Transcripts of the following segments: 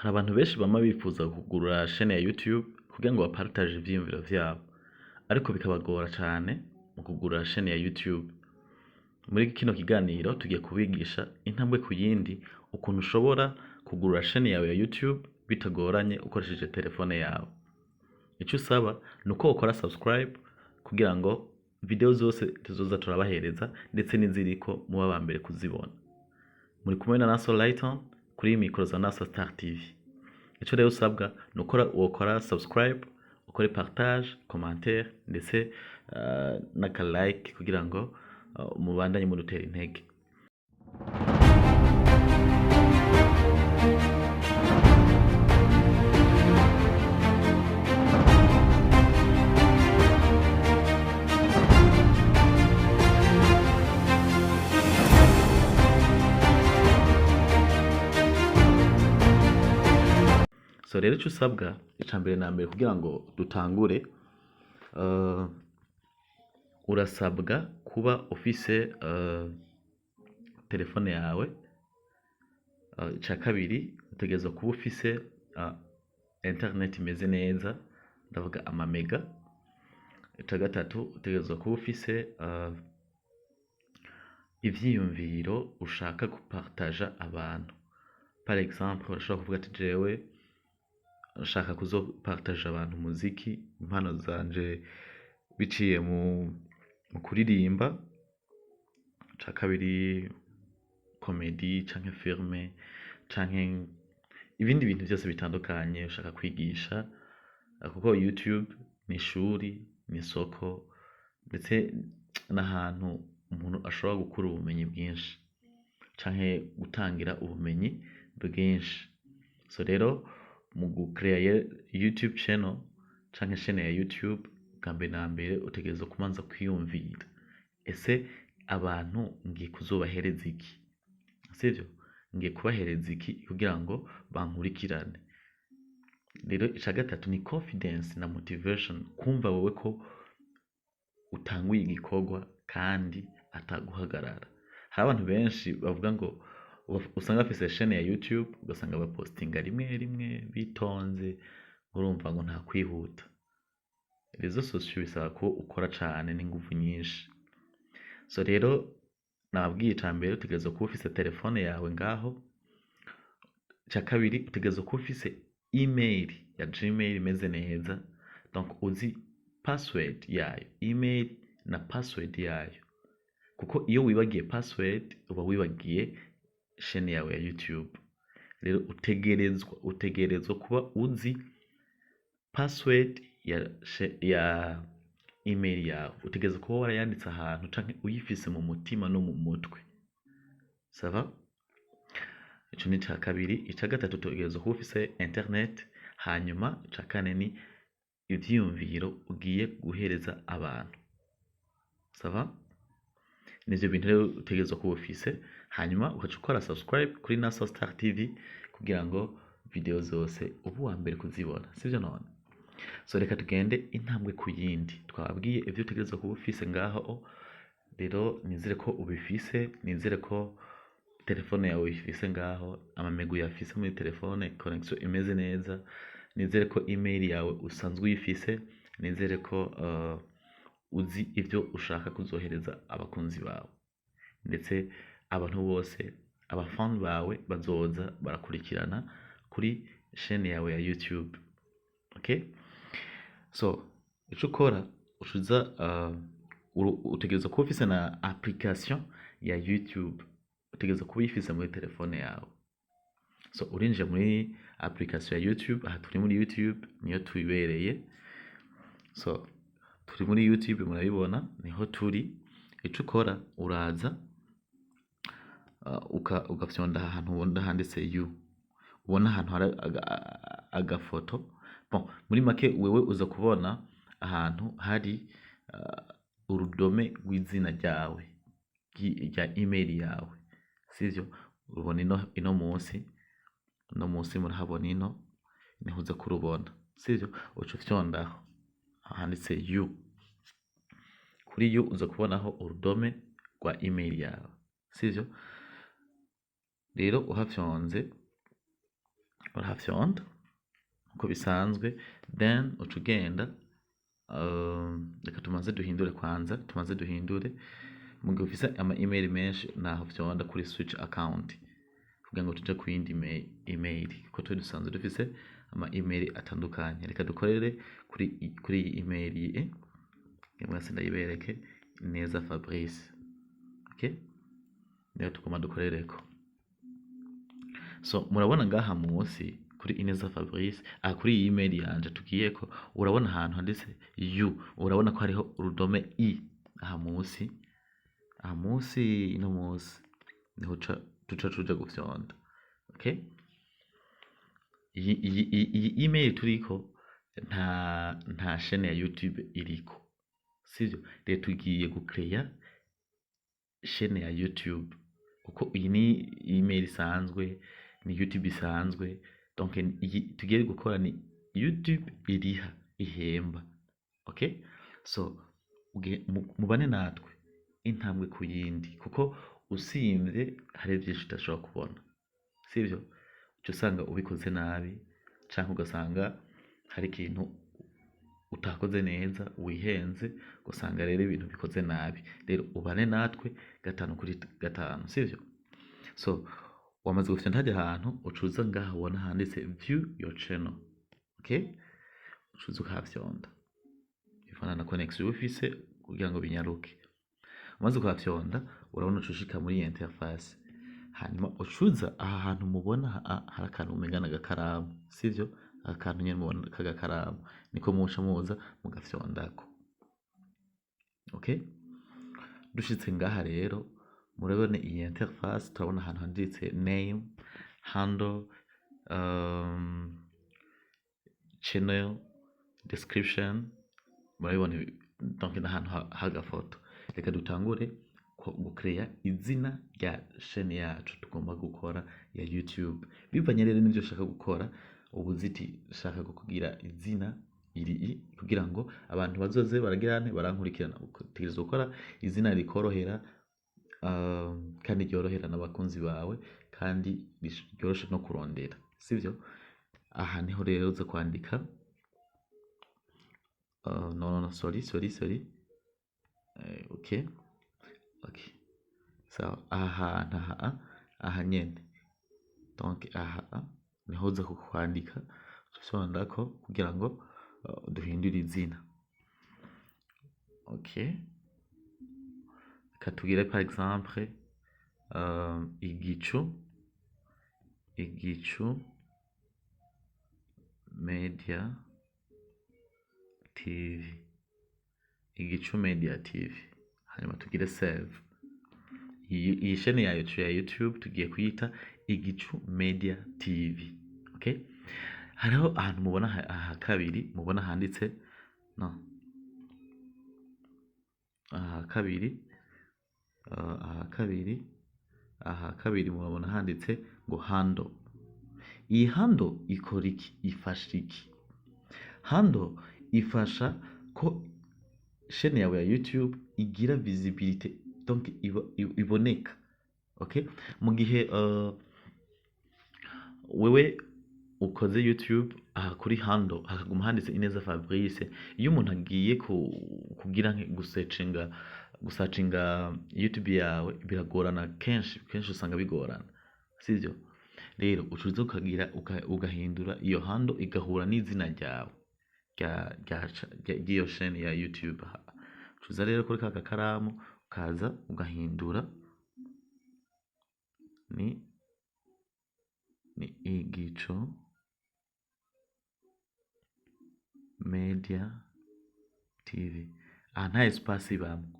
Hari abantu benshi bama bifuza kugurura chaîne ya YouTube kugira ngo bapartage ivyiyumviro vyabo, ariko bikabagora cane mu kugurura chaîne ya YouTube. Muri kino kiganiro tugiye kubigisha intambwe ku yindi ukuntu ushobora kugurura chaîne yawe ya YouTube bitagoranye ukoresheje telefone yawe. Ico usaba nuko wokora subscribe kugira ngo video zose tuzoza turabahereza ndetse n'iziriko mube aba mbere kuzibona. Muri kumwe na Naso Lighton kuri mikoro za Naso Star TV. Ico rero usabwa nuko wokora subscribe, ukore partage, commentaire ndetse n'aka like kugira ngo mubandanye mudutera intege. So rero ico usabwa ica mbere na mbere kugira ngo dutangure, urasabwa kuba ufise telefone yawe. Ica kabiri utegerezwa kuba ufise internet imeze neza, ndavuga amamega. Ica gatatu utegerezwa kuba ufise ivyiyumviro ushaka gupartaja abantu. Par exemple urashobora kuvuga ati jewe nshaka kuzopartaja abantu umuziki, impano zanje biciye mu kuririmba. Ica kabiri comedy canke filme canke ibindi bintu vyose bitandukanye ushaka kwigisha, kuko YouTube ni ishuri, ni isoko ndetse n'ahantu umuntu ashobora gukura ubumenyi bwinshi canke gutangira ubumenyi bwinshi. So rero mu gucrea YouTube channel canke chaîne ya YouTube, bwa mbere na mbere utegerezwa kubanza kwiyumvira: ese abantu ngiye kuzobahereza iki? Sivyo? Ngiye kubahereza iki kugira ngo bankurikirane? Rero ica gatatu ni confidence na motivation, kumva wewe ko utanguye igikorwa kandi ataguhagarara. Hari abantu benshi bavuga ngo usanga bafise chaîne ya YouTube, ugasanga bapostinga rimwe rimwe bitonze, urumva ngo nta kwihuta. Réseaux sociaux bisaba ko ukora cane n'inguvu nyinshi. So rero nababwiye, ica mbere utegerezwa kuba ufise telefone yawe ngaho. Ica kabiri utegerezwa kuba ufise email ya Gmail imeze neza, donc uzi password yayo, email na password yayo, kuko iyo wibagiye password uba wibagiye chaîne yawe ya YouTube. Rero utegerezwa kuba uzi password ya email yawe, utegerezwa kuba warayanditse ahantu canke uyifise mu mutima no mu mutwe. Ça va? Ico ni ica kabiri. Ica gatatu utegerezwa kuba ufise internet. Hanyuma ica kane ni ivyiyumviro ugiye guhereza abantu. Ça va? Nivyo bintu rero utegerezwa kuba ufise, hanyuma ugaca ukora subscribe kuri Naso Star TV kugira ngo video zose ube uwa mbere kuzibona, sivyo none? So reka tugende intambwe ku yindi. Twababwiye ivyo utegerezwa kuba ufise ngaho. Rero nizere ko ubifise, nizere ko telefone yawe uyifise ngaho, amamega uyafise muri telefone, connection imeze neza, nizere ko email yawe usanzwe uyifise, nizere ko uzi ivyo ushaka kuzohereza abakunzi bawe, ndetse abantu bose abafan bawe bazoza barakurikirana kuri chaîne yawe ya YouTube. Okay? So ico ukora ucuza utegerezwa kuba ufise na application ya YouTube, utegerezwa kuba uyifise muri telefone yawe. So urinjiye muri application ya YouTube, aha turi muri YouTube niyo tubibereye. So turi muri YouTube, murabibona niho turi. Ico ukora uraza ugafyonda ahantu ubona handitse you, ubona ahantu hari agafoto. Bon, muri make wewe uza kubona ahantu hari urudome rw'izina ryawe rya email yawe, sivyo? Urubona ino munsi, ino munsi murahabona, ino niho uza kurubona, sivyo? Uca ufyondaho handitse you. Kuri you uza kubonaho urudome rwa email yawe, sivyo? Rero uhafyonze Urahafyonda uko bisanzwe, then uca ugenda, reka tumanze duhindure kwanza, tumanze duhindure. Mu gihe ufise ama email menshi, naho fyonda kuri switch account kugira ngo tuje ku yindi email, kuko twe dusanzwe dufise ama email atandukanye. Reka dukorere kuri iyi email, mwese ndayibereke neza, Fabrice. Okay, niyo tugomba dukorereko. So murabona ngaha munsi kuri Ineza Fabrice, aha kuri iyi email yanje tugiyeko, urabona ahantu handitse u, urabona ko hariho urudome i aha munsi, aha munsi, ino munsi niho tuca tuja gufyonda. Okay, iyi email turiko nta chaîne ya YouTube iriko, sivyo? Rero tugiye gucreya chaîne ya YouTube, kuko iyi ni email isanzwe, ni YouTube isanzwe. Donc iyi tugiye gukora ni YouTube iriha, ihemba. Okay, so mubane natwe intambwe ku yindi, kuko usimvye hari vyinshi udashobora kubona, sivyo? Uca usanga ubikoze nabi, canke ugasanga hari ikintu utakoze neza, wihenze, ugasanga rero ibintu bikoze nabi. Rero ubane natwe gatanu kuri gatanu, sivyo? So wamaze gufyonda harya hantu, uca uza ngaha ubona handitse "View your channel". Okay, uca uza ukahafyonda, bivana na connexion uba ufise kugira ngo binyaruke. Umaze kuhafyonda, urabona uca ushika muri iyi interface. Hanyuma uca uza aha hantu mubona hari akantu umenga n'agakaramu, sivyo? Aka kantu nyene mubona k'agakaramu niko muca muza mugafyondako. Okay, dushitse ngaha rero, murabona iyi interface, turabona ahantu handitse name, handle, channel description, murabibona. Donc n'ahantu h'agafoto. Reka dutangure gucreya izina rya chaîne yacu tugomba gukora ya YouTube. Bivanye rero n'ivyo ushaka gukora, uba uzi shaka kugira izina iri kugira ngo abantu bazoze baragira nte, barankurikirana. Utegerezwa gukora izina rikorohera, kandi ryorohera n'abakunzi bawe, kandi ryoroshe no kurondera, sivyo? Aha niho rero uza kwandika, no, no, no, sorry, sorry, sorry. Okay, sawa. Aha hantu, aha nyene, donc aha niho uza kwandika, ufyondako kugira ngo duhindure izina. Okay, reka tugire par exemple Igicu Media TV, Igicu Media TV, hanyuma tugire save. Iyi chaîne yacu ya YouTube tugiye kuyita Igicu Media TV. Okay, hariho ahantu mubona aha kabiri, mubona handitse, no, aha kabiri, aha kabiri murabona handitse ngo handle. Iyi handle ikora iki? Ifasha iki? Handle ifasha ko chaîne yawe ya YouTube igira visibilité, donc iboneka. Okay, mu gihe wewe ukoze YouTube, aha kuri handle hakaguma handitse Ineza Fabrice, iyo umuntu agiye kugira gusearchinga YouTube yawe biragorana, kenshi kenshi usanga bigorana, sivyo? Rero uca uza ukagira ugahindura iyo handle igahura n'izina ryawe ry'iyo chaîne ya YouTube. Uca uza rero kuri ka gakaramu, ukaza ugahindura, ni Igicu Media TV. Aha nta espace ibamwo.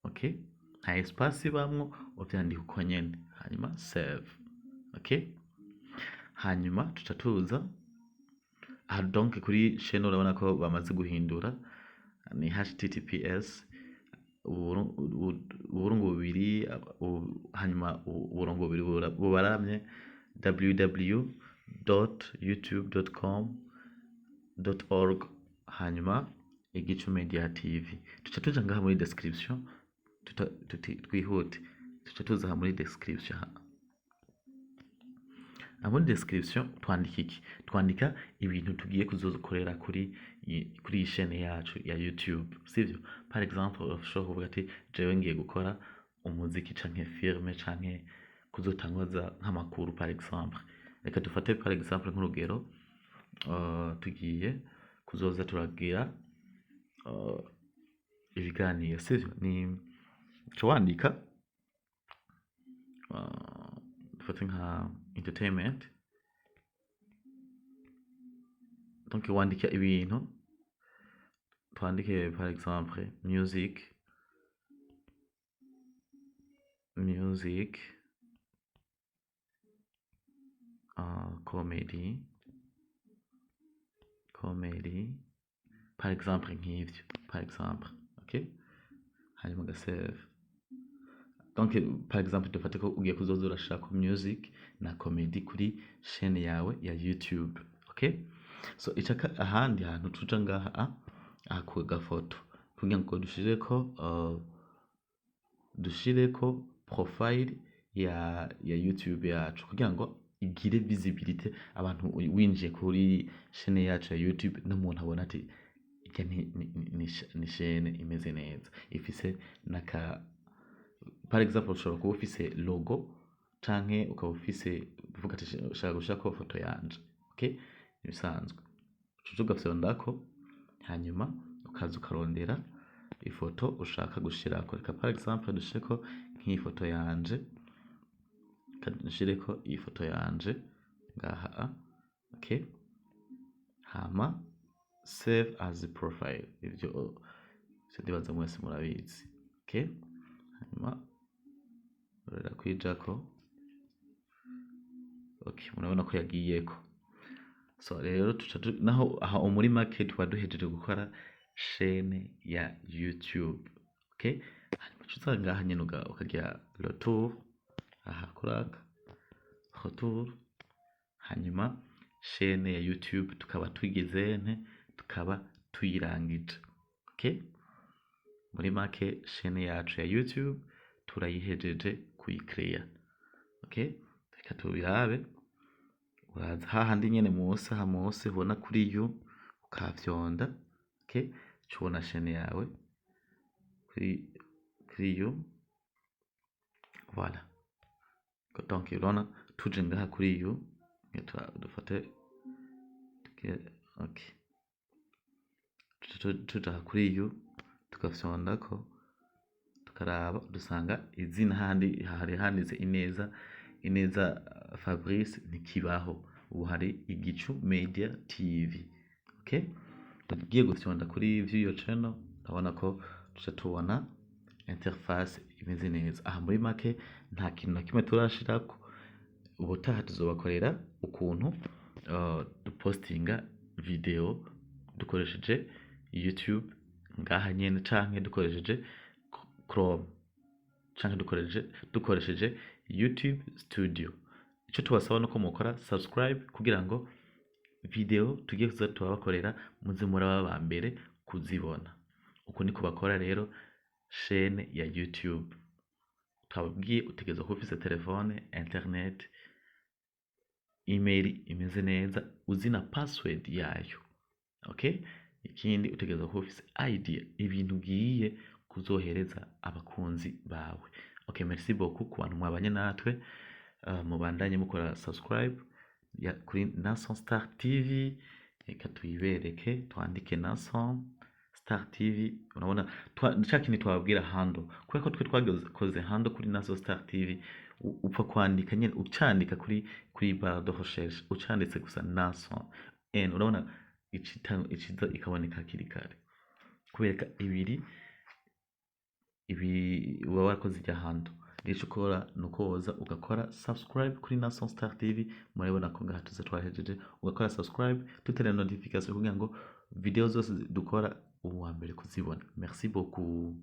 Okay, nta espace ibamwo, uvyandika uko nyene, hanyuma save. Okay, hanyuma tuca tuza aha, donc kuri chaîne urabona ko bamaze guhindura, ni https uburungu bubiri, hanyuma uburongo bubiri bubaramye, www.youtube.com.org, hanyuma Igicu Media TV. Tuca tuja ngaha muri description, twihute, tuca tuza aha muri description. Na muri description twandika iki? Twandika ibintu tugiye kuzokorera kuri iyi chaîne yacu ya YouTube, sivyo? Par exemple, ushobora kuvuga ati jewe ngiye gukora umuziki canke film canke kuzotangaza nk'amakuru. Par exemple, reka dufate par exemple nk'urugero, tugiye kuzoza turagira ibiganiro, sivyo? Ni uca wandika, dufate nka entertainment. Donc wandika ibintu, twandike par exemple music, comedy par exemple, nk'ivyo par exemple, okay? Hanyuma ugasave. Donc par exemple, dufate ko ugiye kuzoza urashirako music na comedy kuri chaîne yawe ya YouTube, okay? So icaka ahandi hantu tuja ngaha, aha ku gafoto, kugira ngo dushireko profile ya YouTube yacu kugira ngo igire visibilité. Abantu winjiye kuri chaîne yacu ya YouTube n'umuntu abona ati irya ni chaîne imeze neza, ifise naka. Par exemple, ushobora kuba ufise logo canke ukaba ufise uvuga ati ushaka gushirako foto yanje, okay? Ibisanzwe uca ugafyondako, hanyuma ukaza ukarondera ifoto ushaka gushirako. Reka par exemple dushireko nk'iyi foto yanje, reka dushireko iyi foto yanje ngaha, okay? Hama save as profile. Ivyo ndibaza mwese murabizi, okay? Hanyuma urera kwijako, okay? Murabona ko yagiyeko. So rero tuca naho aha muri make tuba duhejeje gukora chaîne ya YouTube, okay? Hanyuma uca uza ngaha nyene ukagira retour aha kuraka retour, hanyuma chaîne ya YouTube tukaba tugize nte? Tukaba tuyirangije, okay? Muri make chaîne yacu ya YouTube turayihejeje kuyikreya, okay? Reka tubirabe. Uraza hahandi nyene musi, aha musi ubona kuri you, ukahafyonda, okay? Uca ubona chaîne yawe kuri you, voilà. Donc urabona tuje ngaha kuri you, dufate tugire, okay, tuja aha kuri you tugafyondako, tukaraba, dusanga izina handi hari handitse Ineza Fabrice ntikibaho, ubu hari Igicu Media TV, okay? Tugiye gufyonda kuri view your channel, urabona ko tuca tubona interface imeze neza. Aha muri make nta kintu na kimwe turashirako. Ubutaha tuzobakorera ukuntu dupostinga video dukoresheje YouTube ngaha nyene, canke dukoresheje Chrome, canke dukoresheje YouTube Studio. Ico tubasaba nuko mukora subscribe kugira ngo video tugiye kuza turabakorera muze muraba aba mbere kuzibona. Uku niko bakora rero chaîne ya YouTube. Twababwiye, utegerezwa kuba ufise telefone, internet, email imeze neza, uzi na password yayo, okay? Ikindi, utegerezwa kuba ufise idea, ibintu ugiye kuzohereza abakunzi bawe, okay? Merci beaucoup ku bantu mwabanye natwe. Mubandanye mukora subscribe kuri Nason Star TV. Reka tuyibereke, twandike Nason Star TV. Urabona ca kintu twababwira, handle, kubera ko twe twakoze handle kuri Nason Star TV, upfa kwandika nyene, ucandika kuri barre de recherche, ucanditse gusa Nason N, urabona iciza ikaboneka hakiri kare, kubereka ibiri ibi uba warakoze irya handle. Rero ico ukora nuko woza ugakora subscribe kuri Nason Star TV. Murabona ko ngaha tuza twahejeje, ugakora subscribe, tutera notification kugira ngo video zose dukora uwa mbere kuzibona. Merci beaucoup.